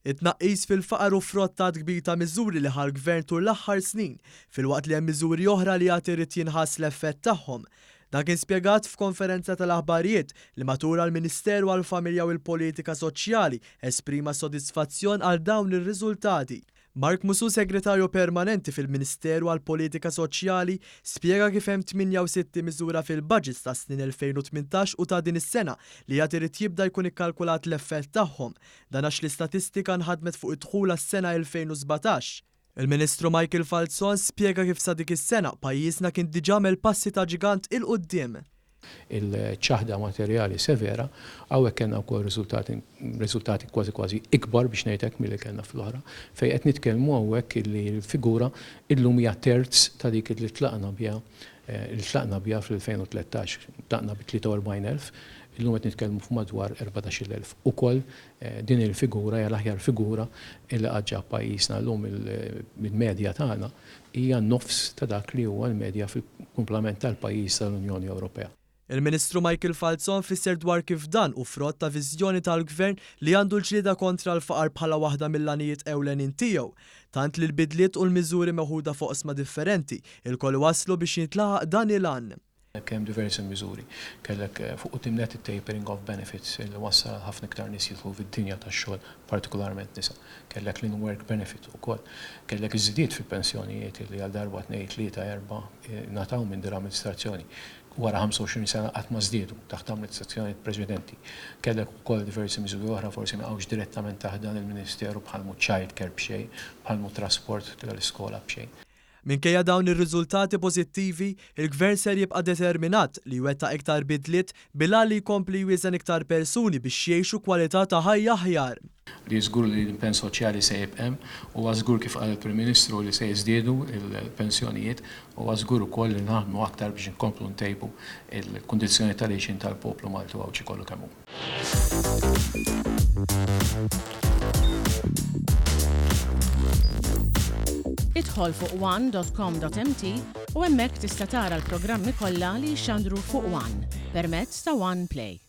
It-tnaqqis fil-faqar hu frott ta' għadd kbir ta' miżuri li ħa l-Gvern tul l-aħħar snin, filwaqt li hemm miżuri oħra li għad irid jinħass l-effett tagħhom. Dan kien spjegat f'konferenza tal-aħbarijiet li matulha l-Ministeru għall-Familja u l-Politika Soċjali esprima sodisfazzjon għal dawn ir-riżultati. Mark Musù Segretarju Permanenti fil-Ministeru għall-Politika Soċjali spjega kif hemm 68 miżura fil-budgets tas-snin 2018 u ta' din is-sena li għad irid jibda jkun ikkalkulat l-effett tagħhom. Dan għax l-istatistika nħadmet fuq id-dħul għas-sena 2017. Il-Ministru Michael Falzon spjega kif sa dik is-sena pajjiżna kien diġà għamel passi ta' ġgant 'il quddiem. Il-ċaħda materjali severa, hawnhekk kellna wkoll riżultati riżultati kważi kważi ikbar biex ngħid hekk milli kellna fl-oħra, fejn qed nitkellmu hawnhekk illi l-figura illum hija terz ta' dik li tlaqna biha li tlaqna biha fl-2013. Tlaqna bi 43,000, illum qed nitkellmu f'madwar 14,000. Ukoll din il-figura hija l-aħjar figura li qatt ġab pajjiżna. Llum il-medja tagħna hija nofs ta' dak li huwa l-medja fil-kumplament tal-pajjiż tal-Unjoni Ewropea. Il-Ministru Michael Falzon fisser dwar kif dan hu frott ta' viżjoni tal-Gvern li għandu l-ġlieda kontra l-faqar bħala waħda mill-għanijiet ewlenin tiegħu, tant li l-bidliet u l-miżuri meħuda f'oqsma differenti ilkoll iwasslu biex jintlaħaq dan il-għan. Hemm diversi miżuri. Kellek fuq quddiem nett it-tapering of benefits li wassal għal ħafna iktar nies jidħlu fid-dinja tax-xogħol, partikolarment nisa. Kellek l-in-work benefit ukoll. Kellek iż-żidiet fil-pensjonijiet li għal darba, tnejn, tlieta, erbgħa ngħataw minn din l-amministrazzjoni. Wara 25 sena qatt ma żdiedu taħt amministrazzjonijiet preċedenti. Kellek ukoll diversi miżuri oħra forsi ma jaqgħux direttament taħt dan il-Ministeru bħal mhu child care b'xejn, bħal mhu trasport tal-iskola b'xejn. Minkejja dawn ir-riżultati pożittivi, il-Gvern ser jibqa' determinat li jwettaq iktar bidliet bil-għan li jkompli jwieżen iktar persuni biex jgħixu kwalità ta' ħajja aħjar. Li żgur li l-impenn soċjali se jibqa' hemm, huwa żgur kif qal il-Prim Ministru li se jiżdiedu l-pensjonijiet, huwa żgur ukoll li naħdmu aktar biex inkomplu ntejbu l-kundizzjoni tal-għixien tal-poplu Malti u Għawdxi kollu kemm hu. Idħol fuq one.com.mt u hemmhekk tista' tara l-programmi kollha li jixxandru fuq One permezz ta' One Play.